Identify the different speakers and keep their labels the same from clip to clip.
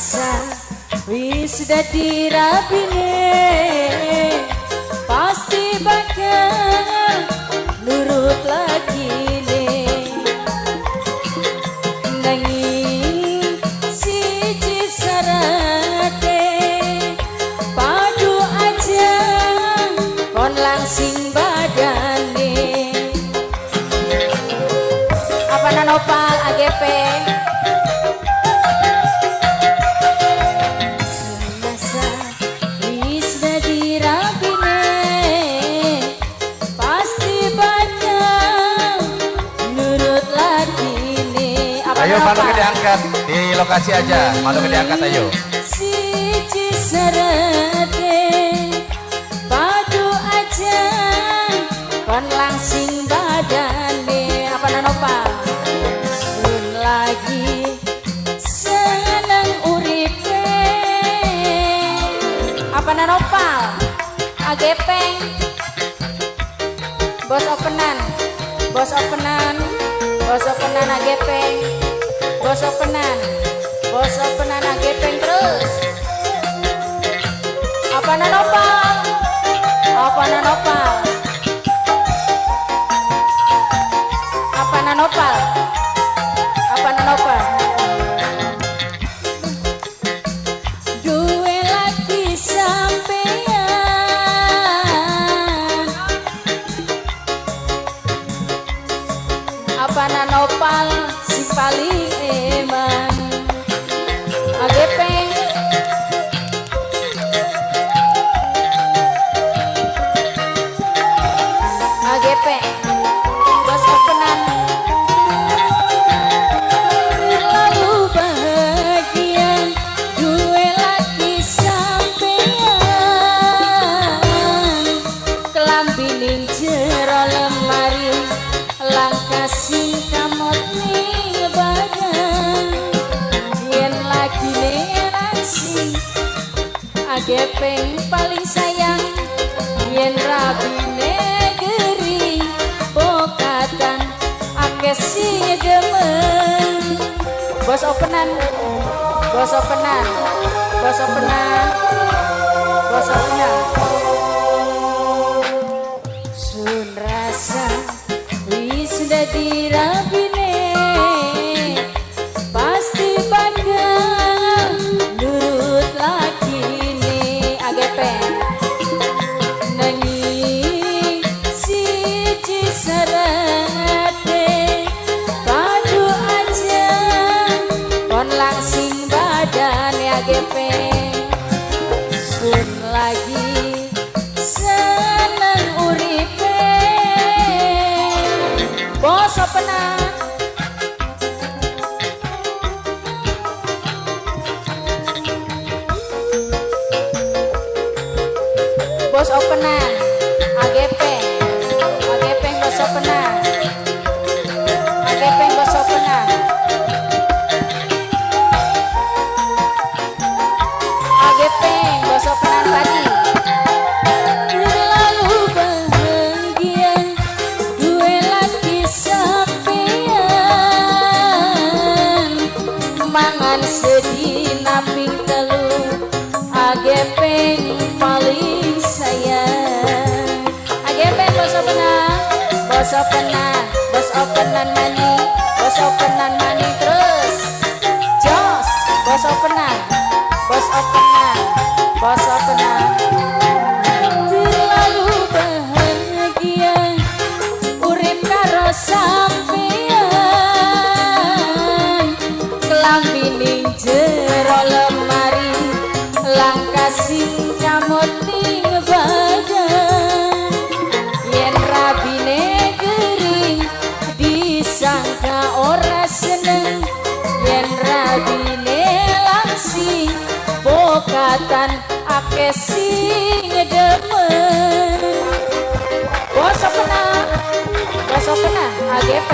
Speaker 1: Rasa wis dadi rabine, pasti bakal nurut lakine. Nanging siji syarate, padu aja kon langsing badane. Apa nanopal AGP? Semasa wis dadi rabine, pasti bakal nurut lakine. Apa
Speaker 2: Ayo
Speaker 1: nanopal?
Speaker 2: baloknya diangkat di lokasi aja. Baloknya diangkat, ayo.
Speaker 1: Siji syarate, padu aja kon langsing badane. Apa nanopal? Sun lagi seneng uripe. Apa nanopal? Agepeng bos openan, bos openan, bos openan agepeng, bos openan, bos openan agepeng terus. Apa nanopal? Apa nanopal? Apa nanopal? Apa nanopal? Duwe lagi sampean, apa nanopal sing paling eman? Agepeng AGP bos openan. Terlalu bahagia duwe laki sampean, kelambi ning jero lemari langkah sing kamot ning badan. Yen lagi langsing agepeng paling sayang, yen rabine gering pokatan akeh sing demen. Bos openan, bos openan, bos openan, bos openan. Sun rasa wis dadi rabine, pasti bakal nurut lakine. Agepeng nanging siji syarate, padu aja kon langsing badane. Agepeng sun lagi seneng uripe. Bos openan, bos openan AGP AGP bos openan AGP bos openan AGP bos openan tadi. Terlalu bahagia duwe laki sampean, mangan sedina ping telu agepeng paling sayang. Agepeng bos openan, bos openan, bos openan maning, bos openan maning terus. Jos bos openan, bos openan, bos openan. Terlalu bahagia urip karo sampean, kelambi ning jero lemari langkah sing kamot ning badan. Yen rabine gering disangka ora seneng, yen rabine langsing pokatan akeh sing demen. Bos openan, bos openan AGP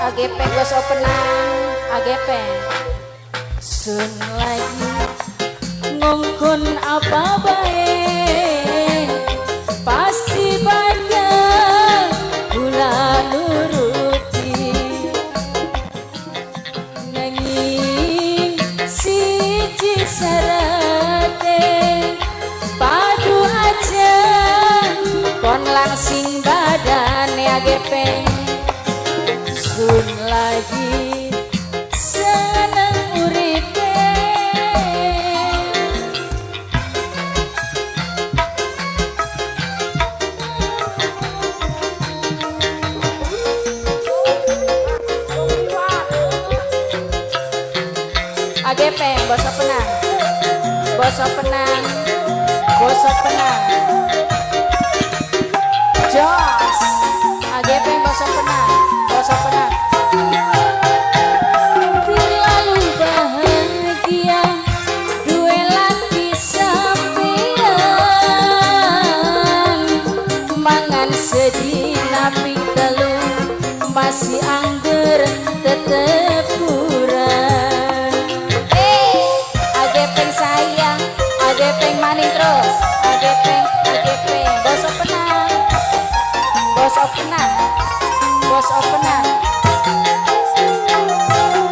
Speaker 1: AGP bos openan AGP. Sun lagi ngongkon apa bae, pasti bakal kula nuruti. Nanging si Bos openan, bos openan, bos openan. Jos, AGP bos openan, bos openan. Terlalu bahagia duwe laki sampean, mangan sedina ping telu masih angger tetep kurang. AGP sayang, AGP maning terus, AGP, AGP bos openan, bos openan, bos openan.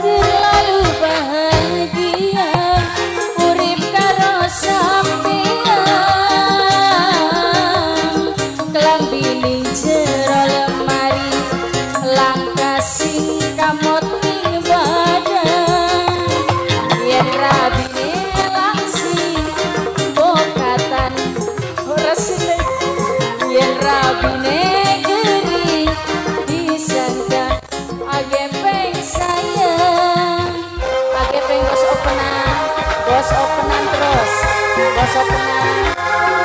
Speaker 1: Terlalu bahagia urip karo sampean, klambi ning jero lemari langka sing kamot ning badan. Yen rabine langsing bokatan ora seneng, yen rabine geri disangka agepeng sayang. Agepeng bos openan, bos openan terus, bos openan,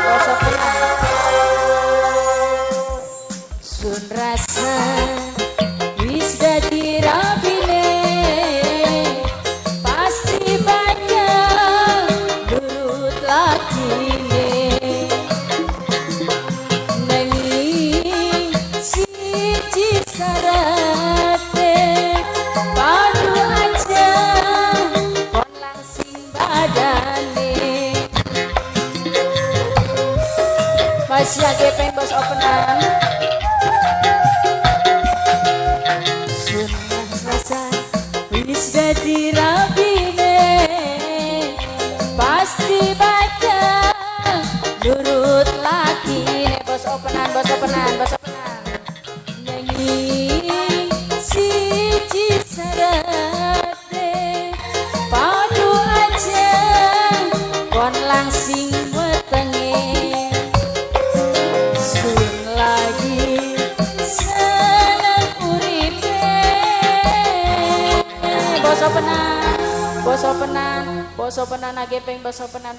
Speaker 1: bos openan. Sun rasa wis dadi rabine pasti banyak nurut lakine, nanging siji syarate padu aja kon langsing badane. Masih AGP bos openan. Sun rasa wis dadi rabine pasti bakal nurut lakine. Bos openan, bos openan, bos openan. Nanging siji syarate padu aja kon langsing wetenge. Sun lagi seneng uripe. Bos openan, bos openan, bos openan AGP bos openan.